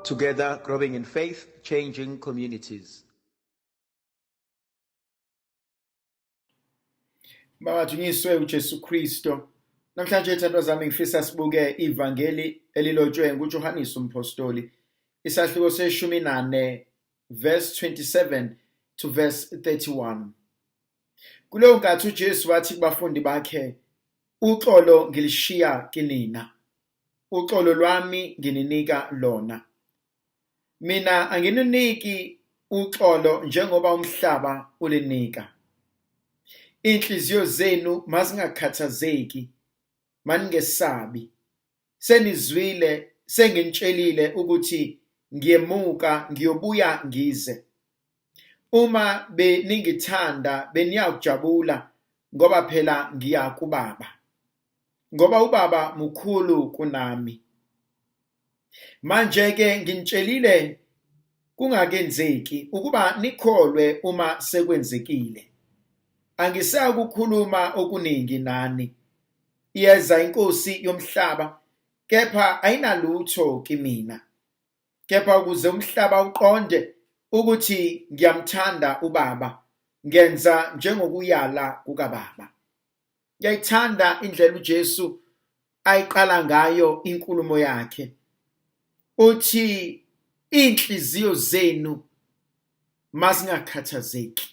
Together, growing in faith, changing communities. Makadunyiswe uJesu Kristo. Namhlanje ithandwa zami ngifisa sibuke ivangeli elilotshwe nguJohannes umpostoli. Isahluko seshumi nane verse 27 to verse 31. Kuleyo nkathi uJesu wathi kubafundi bakhe, uxolo ngilishiya kinina. Uxolo lwami ngininika lona. Mina angininiki uxolo njengoba umhlaba ulinika. Inhliziyo zenu mazingakhathazeki, maningesabi. Senizwile, senginitshelile ukuthi ngiyemuka ngiyobuya ngize. Uma beningithanda beniyakujabula ngoba phela ngiya kuBaba. Ngoba uBaba mukhulu kunami. Manje-ke nginitshelile kungakenzeki ukuba nikholwe uma sekwenzekile. Angisakukhuluma okuningi nani. Iyeza inkosi yomhlaba, kepha ayinalutho kimina. Kepha ukuze umhlaba uqonde ukuthi ngiyamthanda uBaba, ngenza njengokuyala kukaBaba. Ngiyayithanda indlela uJesu ayiqala ngayo inkulumo yakhe. Uthi inhliziyo zenu mazingakhathazeki.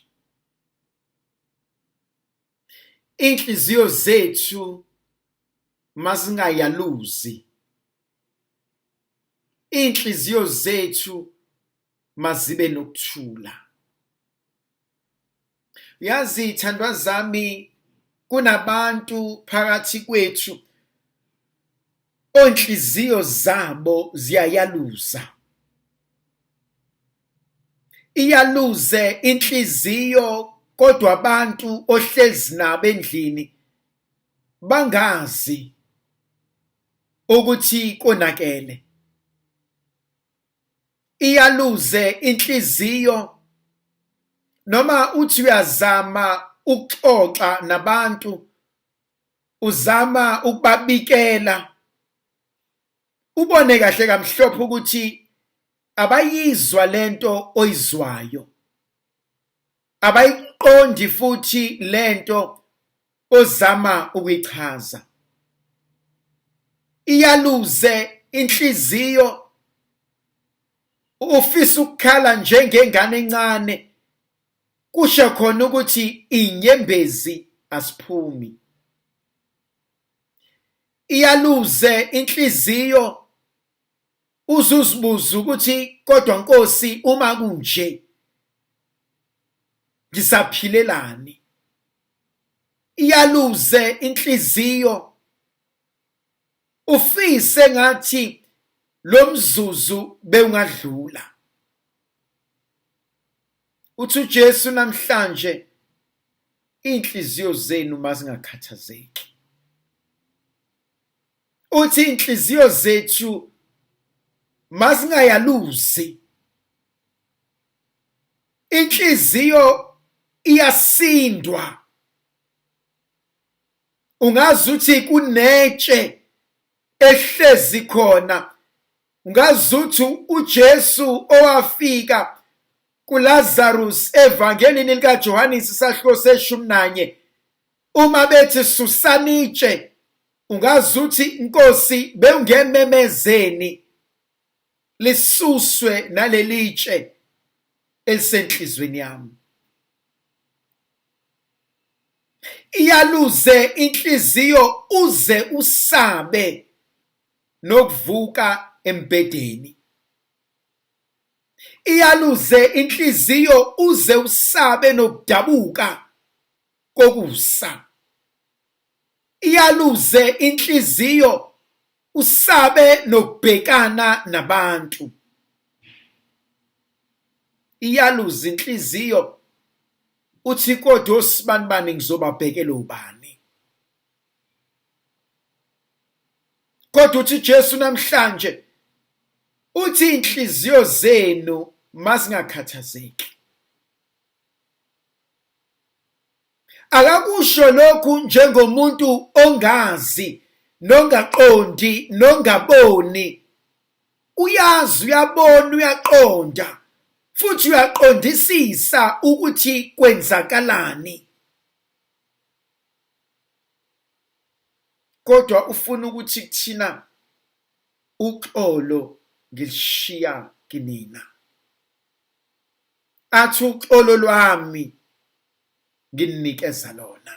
Inhliziyo zethu mazingayaluzi. Inhliziyo zethu mazibe nokuthula. Uyazi thandwa zami kunabantu phakathi kwethu onhliziyo zabo ziyayaluza. Iyaluze inhliziyo kodwa abantu ohlezi nabo endlini bangazi ukuthi konakele. Iyaluze inhliziyo noma uthi uyazama ukuxoxa nabantu uzama ukubabikela ubone kahle kamhlophe ukuthi abayizwa lento oyizwayo abayiqondi futhi lento ozama ukuyichaza. Iyaluze inhliziyo ufisa ukukhala njengengane encane kusho khona ukuthi inyembezi asiphumi. Iyaluze inhliziyo uzuzibuza ukuthi kodwa Nkosi uma kunje ngisaphilelani. Iyaluze inhliziyo ufise ngathi lo mzuzu bewungadlula. Uthi uJesu namhlanje inhliziyo zenu mazingakhathazeki. Uthi inhliziyo zethu mazingayaluzi. Inhliziyo iyasindwa. Ungazi uthi kunetshe ehlezi khona. Ungazi uthi uJesu owafika kuLazarus evangelini likaJohannes isahluko seshumi nanye uma bethi susani itshe ungazi uthi Nkosi bewungememezeni lisuswe nalelitshe elisenhlizweni yami. Iyaluze inhliziyo uze usabe nokuvuka embhedeni. Iyaluze inhliziyo uze usabe nokudabuka kokusa. Iyaluze inhliziyo usabe nokubhekana nabantu. Iyaluza inhliziyo uthi kodwa osibanibani ngizobabhekela ubani. Kodwa uthi Jesu namhlanje uthi inhliziyo zenu mazingakhathazeki. Akakusho lokhu njengomuntu ongazi nongaqondi nongaboni. Uyazi, uyabona, uyaqonda futhi uyaqondisisa ukuthi kwenzakalani. Kodwa ufuna ukuthi kuthina uxolo ngilishiya kinina. Athi uxolo lwami ngininikeza lona.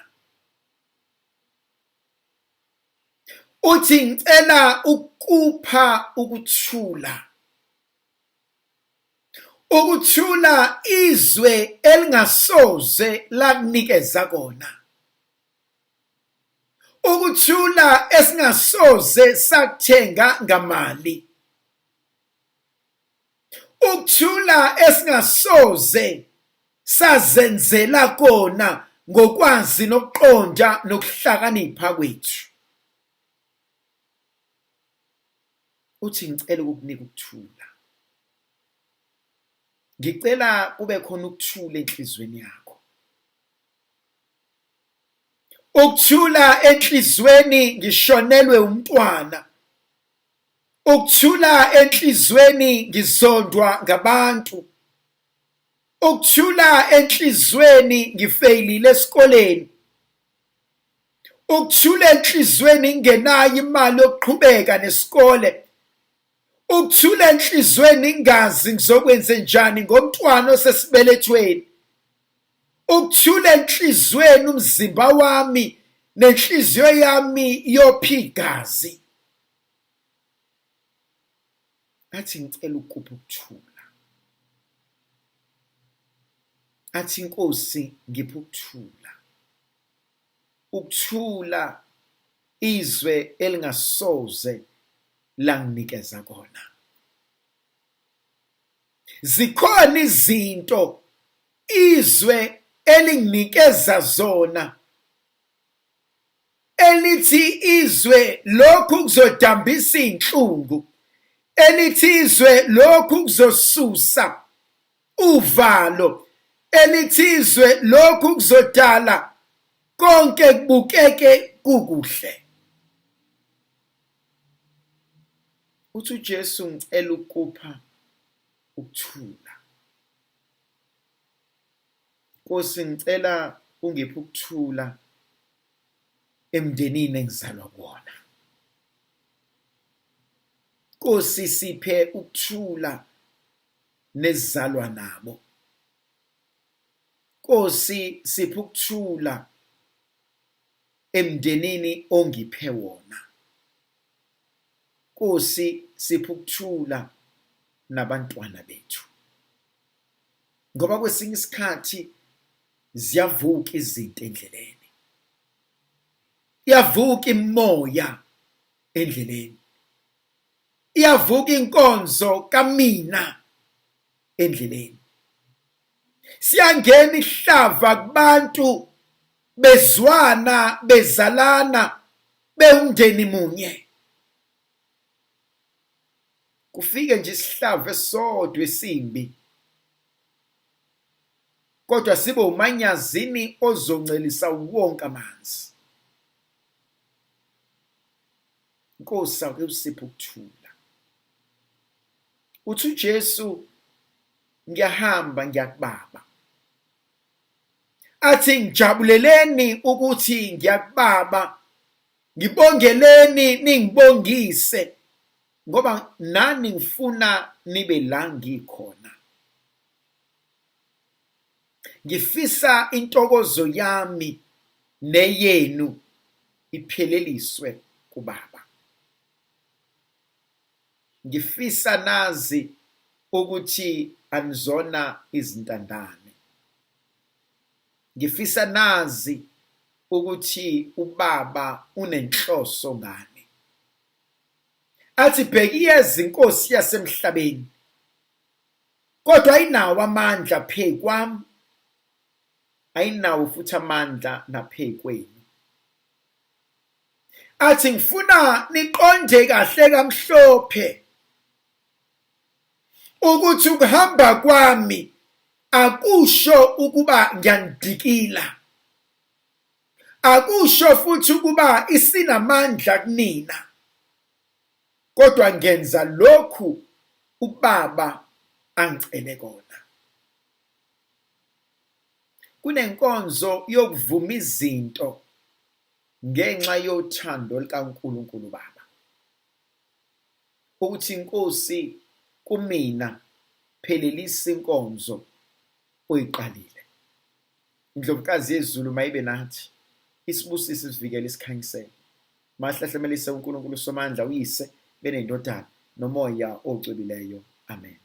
Uthi ngicela ukupha ukuthula. Ukuthula izwe elingasoze lakunikeza kona. Ukuthula esingasoze sakuthenga ngamali. Ukuthula esingasoze sazenzela kona ngokwazi nokuqonda nokuhlakanipha kwethu. Uthi ngicela ukukunika ukuthula. Ngicela kube khona ukuthula enhlizweni yakho. Ukuthula enhlizweni ngishonelwe umntwana. Ukuthula enhlizweni ngizondwa ngabantu. Ukuthula enhlizweni ngifeyilile esikoleni. Ukuthula enhlizweni ngingenayo imali yokuqhubeka nesikole. Ukuthula enhlizweni ngingazi ngizokwenze njani ngomntwana osesibelethweni. Ukuthula enhlizweni umzimba wami nenhliziyo yami yopha igazi. Athi ngicela ukupha ukuthula. Athi inkosi ngipha ukuthula. Ukuthula izwe elingasoze langinikeza kona. Zikhona izinto izwe elinginikeza zona elithi izwe lokhu kuzodambisa iy'nhlungu, elithi izwe lokhu kuzosusa uvalo, elithi izwe lokhu kuzodala konke kubukeke kukuhle. Uthi uJesu ngicela ukupha ukuthula. Nkosi ngicela ungiphe ukuthula emndenini engizalwa kuwona. Nkosi siphe ukuthula nesizalwa nabo. Nkosi siphe ukuthula emndenini ongiphe wona. Nkosi siphe ukuthula nabantwana bethu. Ngoba kwesinye isikhathi ziyavuka izinto endleleni. Iyavuka imimoya endleleni. Iyavuka inkonzo kamina endleleni. Siyangena ihlava kubantu bezwana bezalana bewumndeni munye. Kufike nje isihlava esisodwa esimbi kodwa sibe umanyazini ozoncelisa wonke amanzi. Nkosi ake usiphe ukuthula. Uthi uJesu ngiyahamba ngiyakubaba. Athi ngijabuleleni ukuthi ngiyakubaba ngibongeleni ningibongise ngoba nani ngifuna nibe la ngikhona. Ngifisa intokozo yami neyenu ipheleliswe kuBaba. Ngifisa nazi ukuthi anizona izintandane. Ngifisa nazi ukuthi uBaba unenhloso ngani. Athi bheka iyeza inkosi yasemhlabeni kodwa ayinawo amandla phezu kwami, ayinawo futhi amandla naphezu kwenu. Athi ngifuna niqonde kahle kamhlophe ukuthi ukuhamba kwami akusho ukuba ngiyanidikila, akusho futhi ukuba isinamandla kunina, kodwa ngenza lokhu uBaba angicele kona. Kunenkonzo yokuvuma izinto ngenxa yothando likaNkulunkulu Baba. Ukuthi inkosi kumina phelelisa inkonzo oyiqalile. Indlovukazi yezulu mayibe nathi, isibusise isivikele isikhanyisele. Mahlahlamelise uNkulunkulu uSomandla uyise benendodana nomoya ocwebileyo. Amen.